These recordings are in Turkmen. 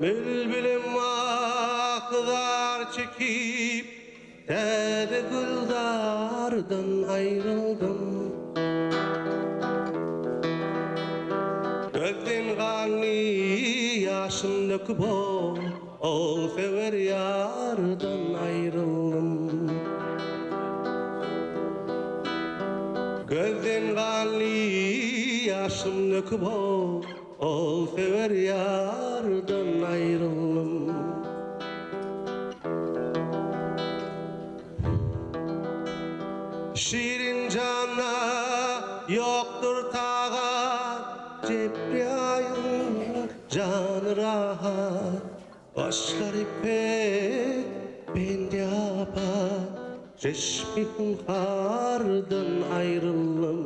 Bülbülim ah-zar çekip, Täze gülzardan aýryldym. Gözden ganly ýaşym döküp ol söwer ýardan aýryldym. Gözden ganly ýaşym döküp ol söwer ýardan aýryldym. Şirin janda ýokdur tagat, Jebraýyl jany rahat. Başlary pek, bendi apat, Çeşmi hunhardan aýryldym.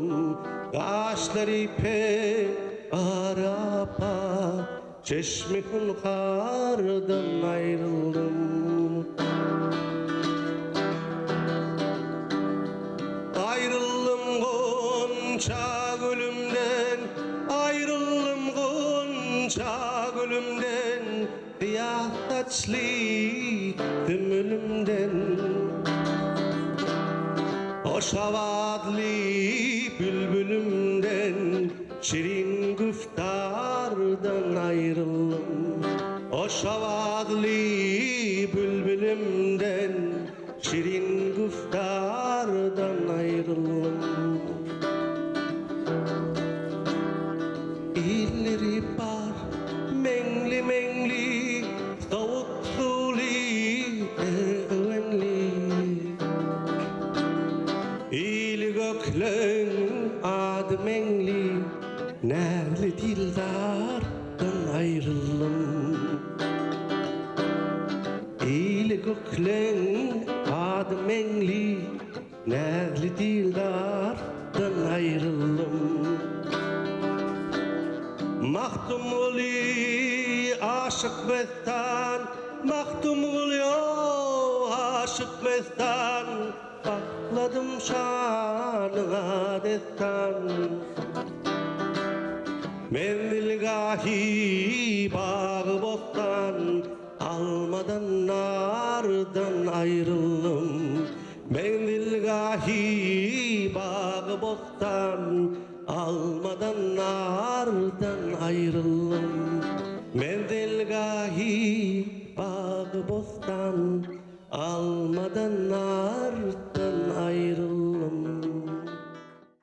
Gaşlary pek, bary apat, Çeşmi hunhardan aýryldym. Aýryldym gonça gülümden, Aýryldym gonça gülümden, Syýah saçly sümülümden. Hoş owazly bülbülümden, Şirin güftardan aýryldym. Hoş owazly bülbülimden, Şirin güftardan aýryldym. Illeri bar meňli-meňli, Sowuk suwly, ergewenli. Ili gökleň ady Meňli, Näzli dildardan aýryldym. Ili gökleň ady Meňli, Näzli dildardan aýryldym. Magtymguly aşyk mestan, Magtymguly aşyk mestan, Bakladym şanyňa dessan. Menzilgahi bagy-bossan, Almadan nardan aýryldym. Menzilgahi bagy-bossan, Almadan nardan aýryldym. Menzilgahi bagy-bossan, Almadan nardan.